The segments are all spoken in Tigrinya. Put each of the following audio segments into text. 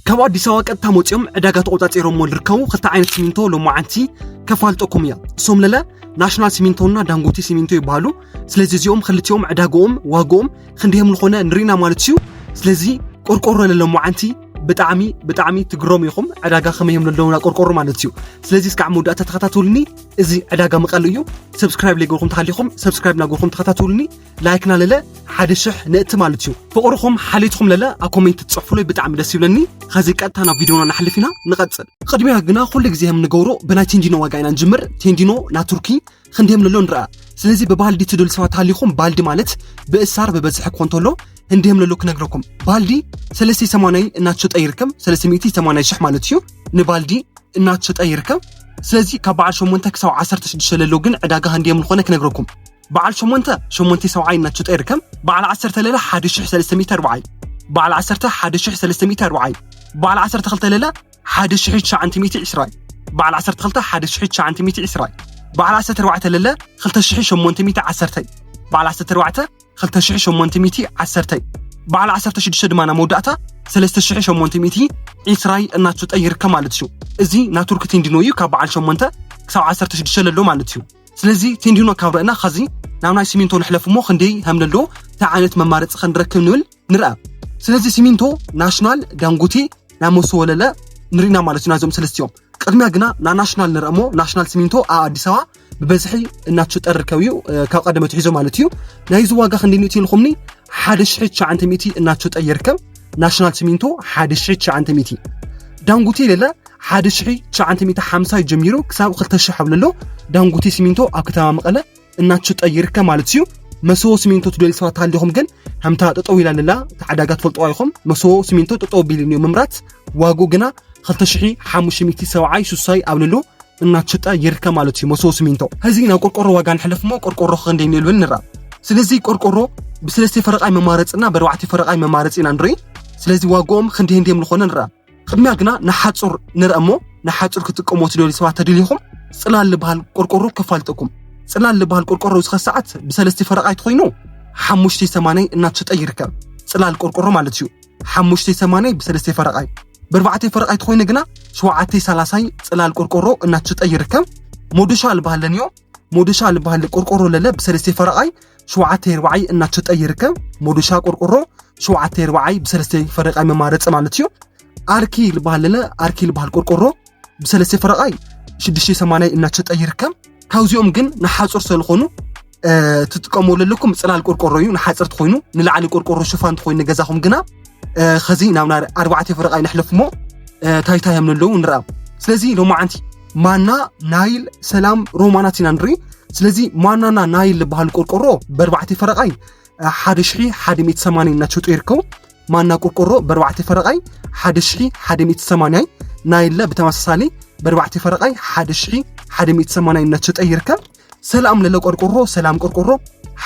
ካብ ኣዲስ ኣበባ ቀጥታ መፂኦም ዕዳጋ ተቆፃፂሮሞ ዝርከቡ ክልተ ዓይነት ሲሚንቶ ሎማዓንቲ ከፋልጠኩም እያ። እሶም ለለ ናሽናል ሲሚንቶና ዳንጎቴ ሲሚንቶ ይበሃሉ። ስለዚ እዚኦም ክልቲኦም ዕዳጋኦም ዋጋኦም ክንደዮም ዝኾነ ንሪና ማለት እዩ። ስለዚ ቆርቆሮ ለለ ሎማዓንቲ ብጣዕሚ ብጣዕሚ ትግረሙ ኢኹም ዕዳጋ ከመይ እዮም ለለውና ቆርቆሮ ማለት እዩ። ስለዚ እስካዕ መወዳእታ ተኸታተሉኒ። እዚ ዕዳጋ መቐለ እዩ። ሰብስክራይብ ለይገርኩም ተሃሊኹም ሰብስክራይብ ናገርኩም ተኸታተሉኒ። ላይክና ለለ ሓደ ሽሕ ነእቲ ማለት እዩ። ፍቕርኹም ሓሌትኩም ለለ ኣብ ኮሜንት ትጽሕፉለይ ብጣዕሚ ደስ ይብለኒ። ከዚ ቀጥታ ናብ ቪድዮና ንሓልፍ ኢና ንቐጽል። ቅድሚያ ግና ኩሉ ግዜ ከም ንገብሮ ብናይ ቴንዲኖ ዋጋ ኢና ንጅምር። ቴንዲኖ ናብ ቱርኪ ክንደዮም ለሎ ንርኣ። ስለዚ ብባልዲ ትደልዩ ሰባት ተሃሊኹም ባልዲ ማለት ብእሳር ብበዝሒ ክኾን ተሎ ክንደዮም ለሎ ክነግረኩም። ባልዲ ሰለስተ ሰማንያ እናተሸጠ ይርከብ። ሰለስተ ሚእቲ ሰማንያ ሽሕ ማለት እዩ ንባልዲ እናተሸጠ ይርከብ። ስለዚ ካብ በዓል ሸሞንተ ክሳብ ዓሰርተ ሽዱሽተ ለሎ ግን ዕዳጋ ክንደዮም ዝኾነ ክነግረኩም። በዓል ሸሞንተ ሸሞንተ ሰብዓይ እናተሸጠ ይርከብ። በዓል ዓሰርተ ለለ ሓደ ሽሕ ሰለስተ ሚእቲ ኣርብዓይ። በዓል ዓሰርተ ሓደ ሽሕ ሰለስተ ሚእቲ ኣርብዓይ። በዓል ዓሰርተ ክልተ ለለ ሓደ ሽሕ ትሽዓንተ ሚእቲ ዕስራይ። በዓል ዓሰርተ ክልተ ሓደ ሽሕ ትሽዓንተ ሚእቲ ዕስራይ። በዓል ዓሰርተ ኣርባዕተ ለለ ክልተ ሽሕ ሸሞንተ ሚእቲ ዓሰርተ። በዓል ዓሰርተ ኣርባዕተ ክልተ ሽሕ ሸሞንተ ሚእቲ ዓሰርተ። በዓል ዓሰርተ ሽዱሽተ ድማ ናብ መወዳእታ ሰለስተ ሽሕ ሸሞንተ ሚእቲ ዕስራይ እናተሸጠ ይርከብ ማለት እዩ። እዚ ናይ ቱርኪ ቴንዲኖ እዩ። ካብ በዓል ሸሞንተ ክሳብ ዓሰርተ ሽዱሽተ ለሎ ማለት እዩ። ስለዚ ቴንዲኖ ካብ ረእና ኸዚ ናብ ናይ ሲሚንቶ ንሕለፍ እሞ ክንደይ ከም ለሎ እንታይ ዓይነት መማረፂ ክንረክብ ንብል ንርኣ። ስለዚ ሲሚንቶ ናሽናል ዳንጎቴ ናብ መሶ ወለለ ንሪእና ማለት እዩ ናይዞም ሰለስቲኦም። ቅድሚያ ግና ና ናሽናል ንርአ እሞ ናሽናል ሲሚንቶ ኣብ ኣዲስ ኣበባ ብበዝሒ እናተሸጠ ዝርከብ እዩ። እ፣ ካብ ቀደም ኣትሒዞ ማለት እዩ። ናይዚ ዋጋ ክንደይ ንእቲ ኢልኩምኒ ሓደ ሽሕ ትሽዓንተ ሚእቲ እናተሸጠ ይርከብ። ናሽናል ሲሚንቶ ሓደ ሽሕ ትሽዓንተ ሚእቲ። ዳንጎቴ ለለ ሓደ ሽሕ ትሽዓንተ ሚእቲ ሓምሳ እዩ ጀሚሩ ክሳብ ክልተ ሽሕ ኣብ ለሎ ዳንጎቴ ሲሚንቶ ኣብ ከተማ መቐለ እናተሸጠ ይርከብ ማለት እዩ። መሰቦ ሲሚንቶ ትደልዩ ሰባት ሃሊኹም ግን ከምታ ጠጠው ኢላ ለላ ተዓዳጋ ትፈልጥዋ ኢኹም። መሰቦ ሲሚንቶ ጠጠው ቢሉ እዩ ምምራት። ዋጉ ግና ክልተ ሽሕ ሓሙሽተ ሚእቲ ሰብዓይ ሱሳይ ኣብ ለሎ እናተሸጠ ይርከብ ማለት እዩ። መሰቦ ሲሚንቶ። ሕዚ ናብ ቆርቆሮ ዋጋ ንሕለፍ እሞ ቆርቆሮ ክንደይ ንብል ንራ። ስለዚ ቆርቆሮ ብሰለስተ ፈረቃይ መማረፅና ብኣርባዕተ ፈረቃይ መማረፂ ኢና ንርኢ። ስለዚ ዋጋኦም ክንደይ እንዲዮም ዝኾነ ንራ። ቅድሚያ ግና ንሓፁር ንርአ እሞ ንሓፁር ክትጥቀሞ ትደልዩ ሰባት ተደሊኹም ፅላል ዝበሃል ቆርቆሮ ከፋልጠኩም። ፅላል ዝበሃል ቆርቆሮ እስከ ሰዓት ብሰለስተ ፈረቃይ ተኾይኑ ሓሙሽተ ሰማንያ እናተሸጠ ይርከብ። ፅላል ቆርቆሮ ማለት እዩ። ሓሙሽተ ሰማንያ ብሰለስተ ፈረቃይ። ብኣርባዕተ ፈረቃይ ተኾይኑ ግና ሸውዓተ ሰላሳይ ፅላል ቆርቆሮ እናተሸጠ ይርከብ። ሞዱሻ ዝበሃል ለንዮ። ሞዱሻ ዝበሃል ቆርቆሮ ለለ ብሰለስተ ፈረቃይ ሸውዓተ ኣርባዓይ እናተሸጠ ይርከብ። ሞዱሻ ቆርቆሮ ሸውዓተ ኣርባዓይ ብሰለስተ ፈረቃይ መማረፂ ማለት እዩ። ኣርኪ ዝበሃል ለለ ኣርኪ ዝበሃል ቆርቆሮ ብሰለስተ ፈረቃይ ሽዱሽተ ሰማንያ እናተሸጠ ይርከብ። ካብዚኦም ግን ንሓፁር ስለዝኾኑ እ፣ ትጥቀሙ ዘለኩም ፅላል ቆርቆሮ እዩ። ንሓፅር ትኾይኑ ንላዕሊ ቆርቆሮ ሽፋን ትኾይኑ ንገዛኹም ግና እ፣ ኸዚ ናብ ናይ ኣርባዕተ ፈረቃይ ንሕለፍ እሞ እ፣ ታይታይ እዮም ዘለዉ ንርኣ። ስለዚ ሎማዓንቲ ማና፣ ናይል፣ ሰላም፣ ሮማናት ኢና ንርኢ። ስለዚ ማናና ናይል ዝበሃል ቆርቆሮ ብኣርባዕተ ፈረቃይ እ፣ ሓደ ሽሕ ሓደ ሚእቲ ሰማንያ እናተሸጡ ይርከቡ። ማና ቆርቆሮ ብኣርባዕተ ፈረቃይ ሓደ ሽሕ ሓደ ሚእቲ ሰማንያ፣ ናይለ ብተመሳሳሊ ብኣርባዕተ ፈረቃይ ሓደ ሽሕ ሓደ ሚእቲ ሰማንያ እናተሸጠ ይርከብ። ሰላም ለለ ቆርቆሮ፣ ሰላም ቆርቆሮ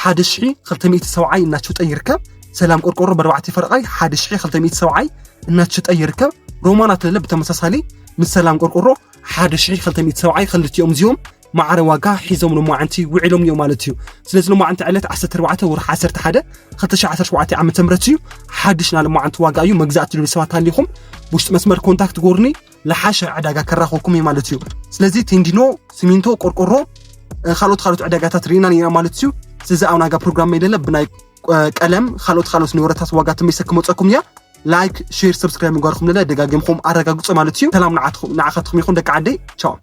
ሓደ ሽሕ ክልተ ሚእቲ ሰብዓይ እናተሸጠ ይርከብ። ሰላም ቆርቆሮ ብኣርባዕተ ፈረቃይ ሓደ ሽሕ ክልተ ሚእቲ ሰብዓይ እናተሸጠ ይርከብ። ሮማናት ለለ ብተመሳሳሊ ምስ ሰላም ቆርቆሮ ሓደ ሽሕ ክልተ ሚእቲ ሰብዓይ ክልቲኦም እዚኦም ማዕረ ዋጋ ሒዞም ሎማዓንቲ ውዒሎም እዮም ማለት እዩ። ስለዚ ሎማዓንቲ ዕለት ዓሰርተ ኣርባዕተ ወርሒ ዓሰርተ ሓደ ክልተ ሽሕ ዓሰርተ ሸውዓተ ዓመተ ምህረት እዩ። ሓድሽ ናይ ሎማዓንቲ ዋጋ እዩ። መግዛእቲ ትደልዩ ሰባት ሃሊኹም ብውሽጢ መስመር ኮንታክት ጎርኒ ለሓሸ ዕዳጋ ከራኸብኩም እዩ ማለት እዩ። ስለዚ ቴንዲኖ፣ ሲሚንቶ፣ ቆርቆሮ፣ እ፣ ካልኦት ካልኦት ዕዳጋታት ርኢና ነይና ማለት እዩ። ስለዚ ኣብ ናጋ ፕሮግራም መይለለ ብናይ፣ እ፣ ቀለም ካልኦት ካልኦት ንብረታት ዋጋ ተመይሰ ክመፀኩም እያ። ላይክ፣ ሼር፣ ሰብስክራይብ ምግባርኩም ለለ ደጋጊምኩም ኣረጋግፁ ማለት እዩ። ሰላም ንዓትኹም፣ ንዓኻትኩም ይኹን ደቂ ዓደይ። ቻው።